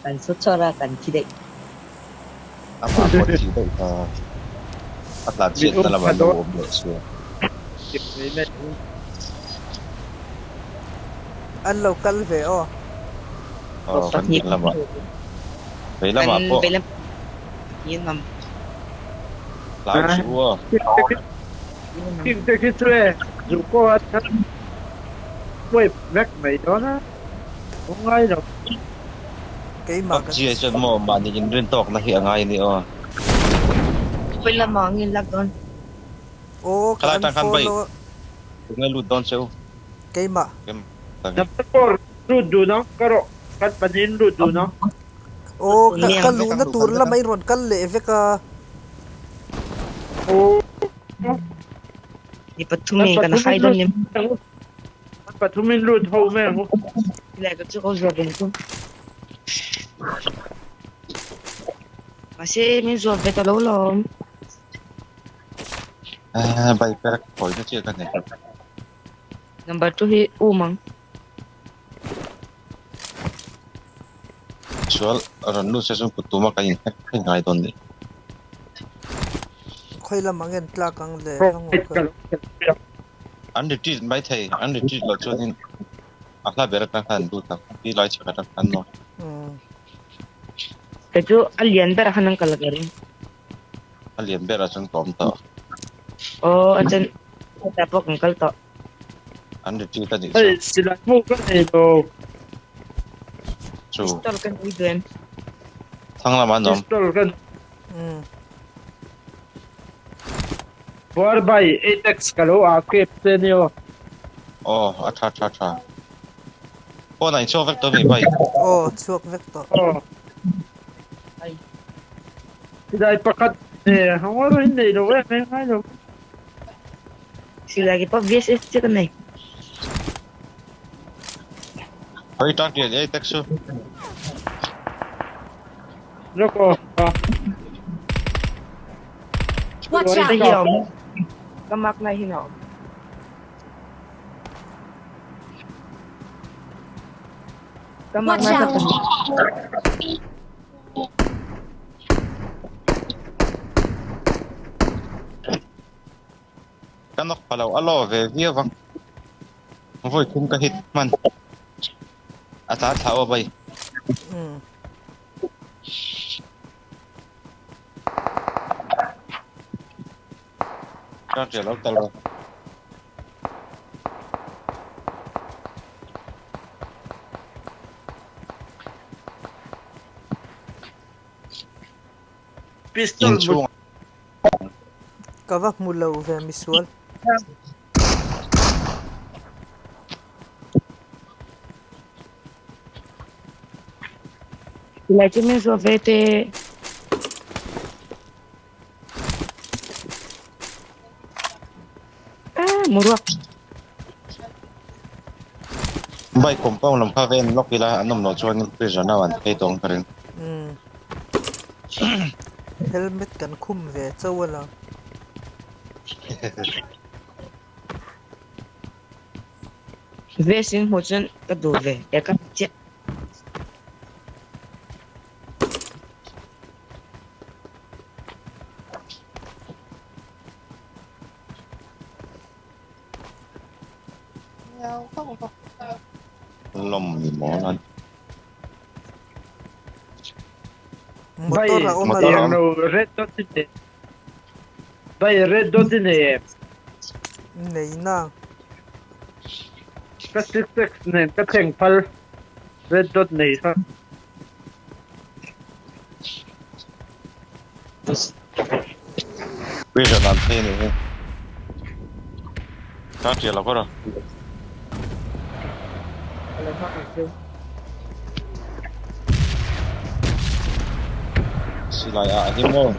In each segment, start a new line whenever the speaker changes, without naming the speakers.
Kan sawt chhuak a, kan thi daih.
Amah pawh thi daih ta. A tlan
Min
chhiatna
um
lamah
pha
lo
dawn
awm leh sia.
Mai mai.
An lo kal ve aw.
Aw kan
Pahnih
ding lamah. Vei
kan
lamah pawh.
vei lam pahnih an awm.
Hlau suh u aw.
King te khi chu e Zuko a khan wipe vek mai dawn a, a ngai lo.
Keimah ka
PUBG ah chuan maw mahni inrin tawkna hi a ngai a ni aw.
Khawi lamah nge lak dawn?
Aw ka
Khalai tang khan bai
unfollow a.
Tunge lut dawn che u?
Keimah.
Number four lut dun ang ka rawh kan pahnihin lut dun ang.
Aw ka
Nia.
ka luhna tur lamah in rawn kal leh vek a.
Aw.
Ni pathum in kan hai dawn ni.
Kan pathum in lut ho mai ang u.
Silai ka chu ka zuar ve chu. Mahse min zuar ve ta lo lawm.
Bai per khawi na chiah ka nei.
Number 2 hi um ang.
Sual rawn lut se chuan kut tuma kan in hnek phei ngai dawn ni.
Khawi lam ang en tlak ang le
An retreat mai thei, an retreat loh chuanin a hla ber atang khan an lut ang, ti lai chhak atang khan maw.
Kei chu a lian berah khan an kal ka ring.
A lian berah chuan ka awm tawh.
Aw a chuan hetah pawh kan kal tawh.
An retreat a nih chu.
Hei silai mu ka nei lo.
Chu.
Pistol ka nei duh em?
Thang lamah an awm.
Pistol ka Buar bai 8x ka lo ah kep che ni aw.
Aw a tha tha tha. Pawnah in chhuak vek tawh mi bai?
Aw chhuak vek tawh.
Aw. Silai pakhat eh hangawi rawh in nei lo em em ngai lo.
Silai ke pawh VSS chiah ka nei.
Hei tang tian ei tek su.
Lawk aw.
Watch
Ka
out!
hi a awm. Ka mark lai hi a awm. Ka mark
Watch
lai ka
out!
pahnih.
Ka nawk pha lo a law ve viau vang. Vawi thum ka hit hman. A tla thla aw bai. Ka rial lo tal rawh.
Pistol
Inchhung
Ka va hmu lo ve misual.
Silai chu min zuah ve teh. Ah, muruak.
Bike compound lam kha ven lawk ila an awm loh chuan prison ah an phei tawh ang ka ring.
Umm. Helmet kan khum ve chauh a lang.
Vest in hmuh chuan ka duh ve e ka chiah.
Lawm ni maw nan.
Motor a awm
Motor a
alawm.
awm.
Lo red dot i nei. Bai red dot i nei em?
Nei nang.
Ka 6x nen ka thleng phal red dot nei kha.
Prison an phei ni hi. Ka ṭial lo kawr a. Silai ah a him aw.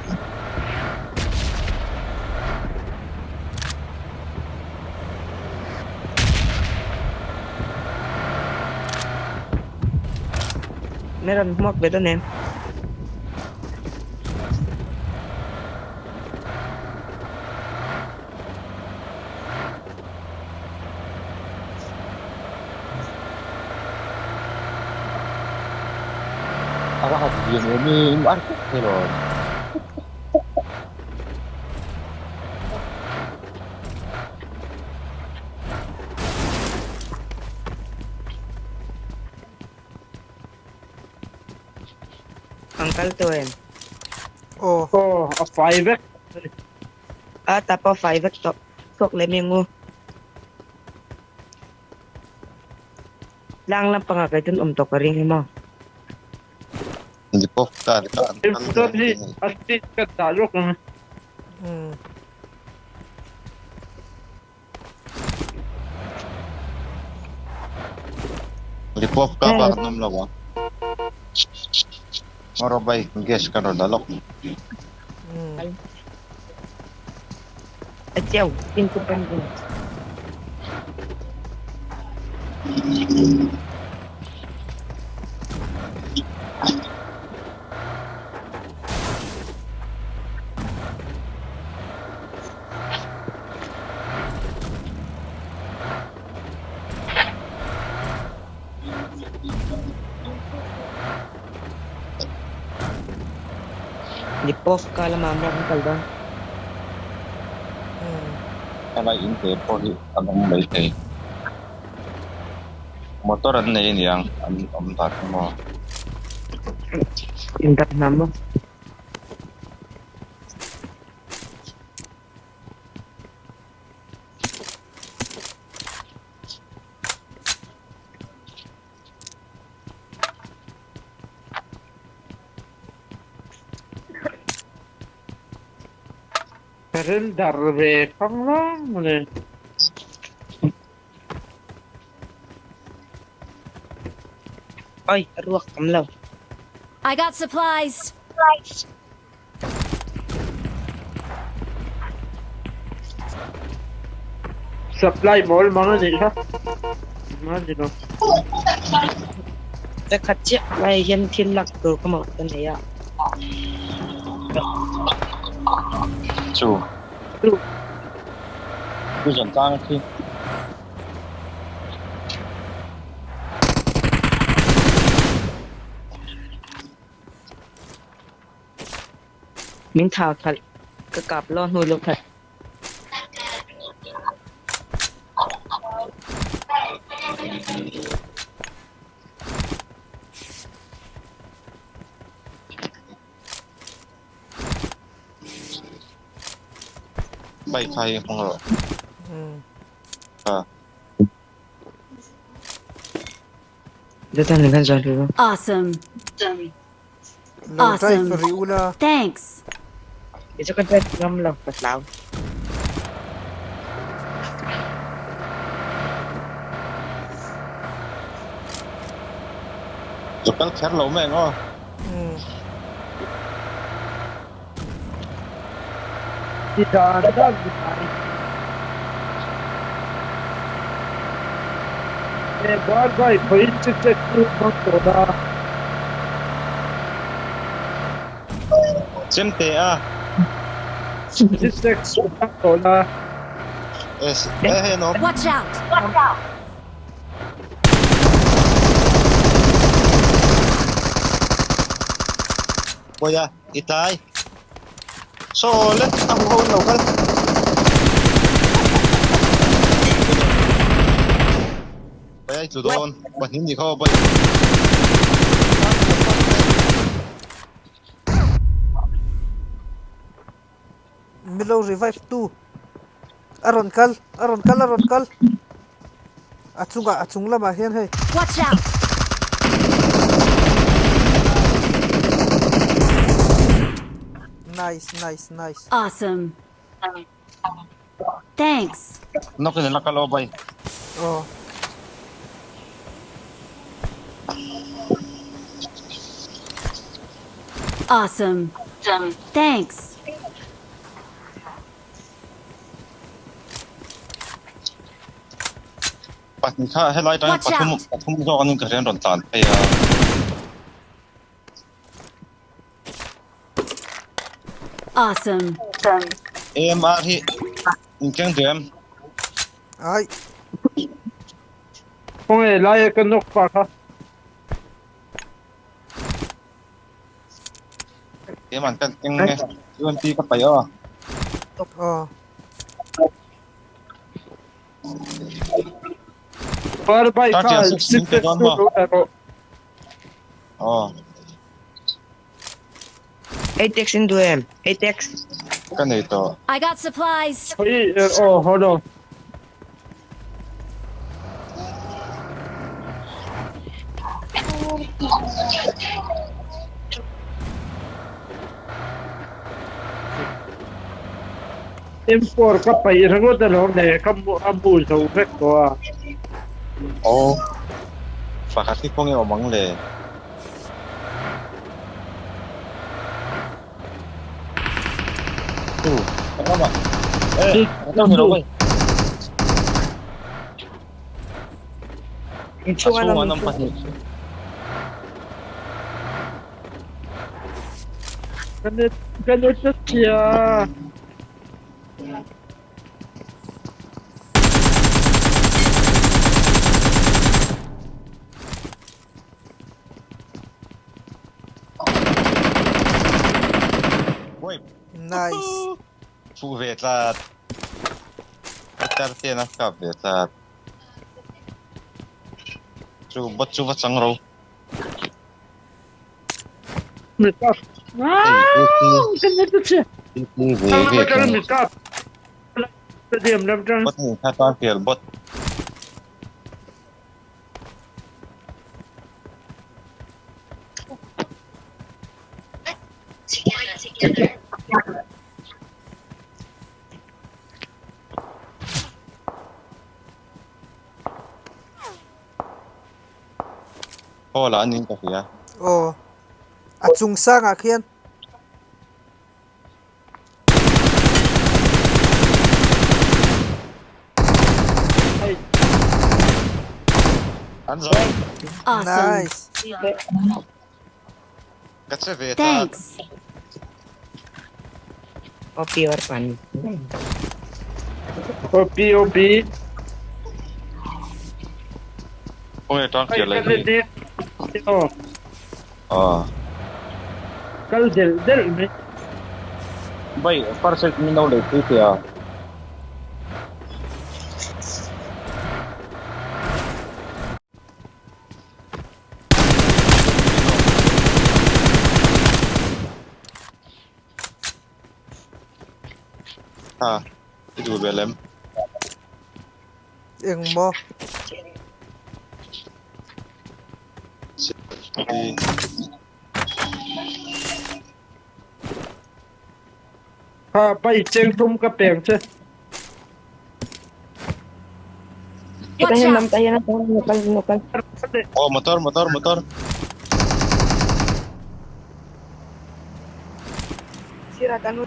Meron hmuak ve dawn em?
A han lian em em ar vek thei lo.
An kal tawh em?
Aw.
Aw, a fai vek.
A tap a fai vek tawh. Chhuak leh mi ngu. Tlang lampangah kei chuan awm tawh ka ring hi maw.
Lipovka bak an awm lo a. Maro bai gas ka rawn la lawk.
A chiau in ku pan ding. Lipovka lamah maw kan kal dawn?
Helai in te pawh hi a dang mai thei. Motor an nei aniang an awm dan hi maw.
Indak hna maw?
Ka ril dar ve khang lang mawle.
Oi, a ruak tam lo.
I got supplies.
Supply mawl mang a nih kha. Engmah a ni lo.
Ka khat chiah lai hian thil lak tur ka mawh ka nei a.
Chu. Chu zan tlang khi.
Min thau khalh ka kap lo hnu lawk khat.
Bike kha hi hmang rawh. Ah.
Awesome.
Lo drive
Awesome.
rih ula.
Thanks.
Zu kal kher lo mai ang aw.
I dan dan ni mai. E bar bai phawiin che check chu hmang tawh la.
Chemte a.
Che check chu hmang tawh la.
E hei an awm.
Watch out!
Bawiha i tlai. Saw le a hu ho an lo kal. Bawiha i tlu dawn. Pahnih ni kha aw bawiha.
Milo revive tu a rawn kal a rawn kal a rawn kal a chungah a chung lamah hian hei.
Watch out!
Nice nice nice.
Awesome. Thanks.
Knock in la kal aw bai.
Aw.
Awesome. Thanks.
Pahnih kha helai tang
Watch
pathum
out.
pathum zawk anin ka hrian rawn tlan phei a.
Awesome.
AMR hi in keng duh em?
Ai.
Khawnge laia ka nawk pa kha.
Keiman kan keng nge. UMP ka pai aw.
Aw.
Par bike
Tartian
kha
six min pe dawn maw? Aw.
8x in duh em? 8x.
Ka nei tawh.
I got supplies.
Hei aw haw lo. M4 ka paih ringawt alawm le ka a mu zo vek tawh a.
Aw. Pakhat hi khawnge awm ang le. Tu, kan awm a. Eh, kan awm ni lo mai. A
Inchhung an
chhung
awm
an awm
inchhung.
pahnih.
Ka net ka net a chhia.
Nice.
Fuh ve tlat. Pitar ten a kap ve tlat. Chu bot chu va chang ro.
Mi kap.
Ve ve.
Mi kap. Stadium lam tang.
Bot ni kha tan pial bot. Hall ah an in ka hria.
Aw. A chung sangah khian.
An zo.
Awesome.
Nice.
Ka che ve ta.
Thanks.
O pure pan.
OP OP.
Khawnge tang pial lai hi.
Aw.
Aw.
Kal del del mai.
Bai first aid min lo lei pui teh a. Ha, i duh ve lem.
Engmaw?
Ha, pai cheng thum ka peng che.
Watch
Tayo
out.
nam tayo na tayo nukal nukal.
Oh, motor, motor, motor.
Sira kan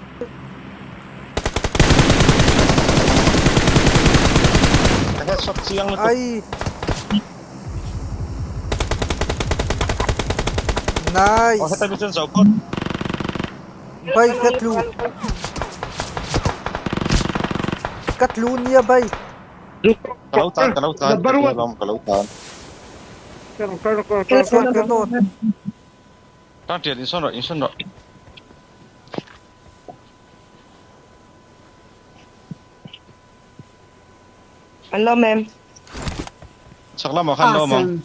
Ka headshot chiang lutuk.
Ai. Nice.
Oh, heta mi chuan zo phawt.
Bai ka tlu. Ka tlu nia bai.
Ka lo tan, ka lo tan. Ka lo tan, ka lo tan.
Chuan ka nawt.
Tan tian insawn rawh, insawn rawh.
An lawm em?
Chak lamah khan lawm ang.
Awesome.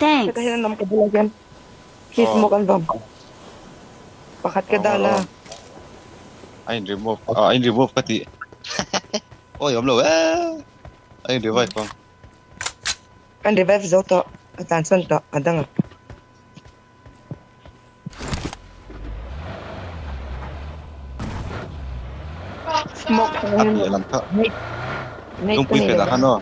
Thanks.
Heta hian an awm ka bulah hian. Khi smoke an vawm. Pakhat ka dan a.
A in remove, a in remove ka tih. Awi awm lo e. A in revive ang.
An revive zo tawh. A tlan sawn tawh a dang a. Smoke
A piah lam kha. Lungpui piah lah khan aw.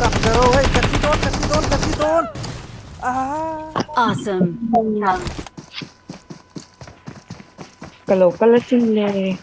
Tak ka ro hei ka thi dawn ka thi dawn ka thi dawn ah.
Awesome.
Ka lo kal asin le.